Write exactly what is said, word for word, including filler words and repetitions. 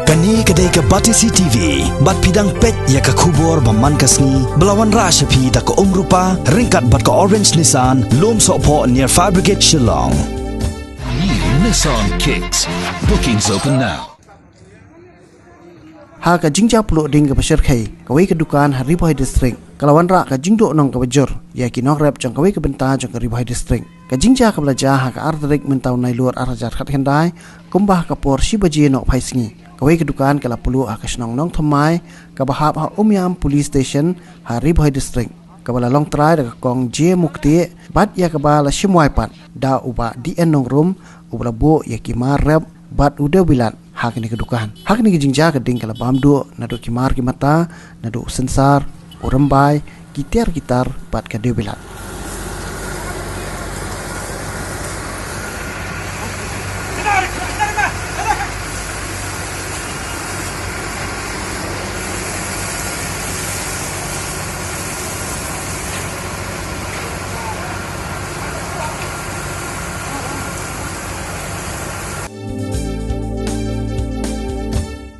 Kane ka dei ka Batesi TV, bad phi dang peit ïa ka khubor ba man ka sngi, ba la wanrah sha phi da ka Umrupa, ryngkat bad ka Orange Nissan, Lumsohphoh near Fire Brigade Shillong. New Nissan Kicks. Bookings open now. Ha ka jingjia pluh ding kaba shyrkhei, kawei ka dukan ha Ri Bhoi District ka la wanrah ka jingduhnong kaba jur ïa ki nongrep jong kawei ka bynta jong ka Ri Bhoi District. Ka jingjia kaba la jia ha ka ar tarik mynta u Nailur ar hajar khatkhyndai, kumba ha ka por shi baje nohphai sngi, kawei ka dukan ka la pluh ha ka shnong Nongthymmai, kaba hap ha Umiam Police Station ha Ri Bhoi District, kaba la long trai da ka kong J Mukti, bad ïa kaba la shimwai pat da u Bah D N Nongrum, uba la buh ïa ki mar rep bad u dewbilat ha kane ka dukan. Ha kane ka jingjia ka ding ka la bam duh naduh ki mar ki mata, naduh u synsar, u rymbai, ki tiar ki tar bad ka dewbilat.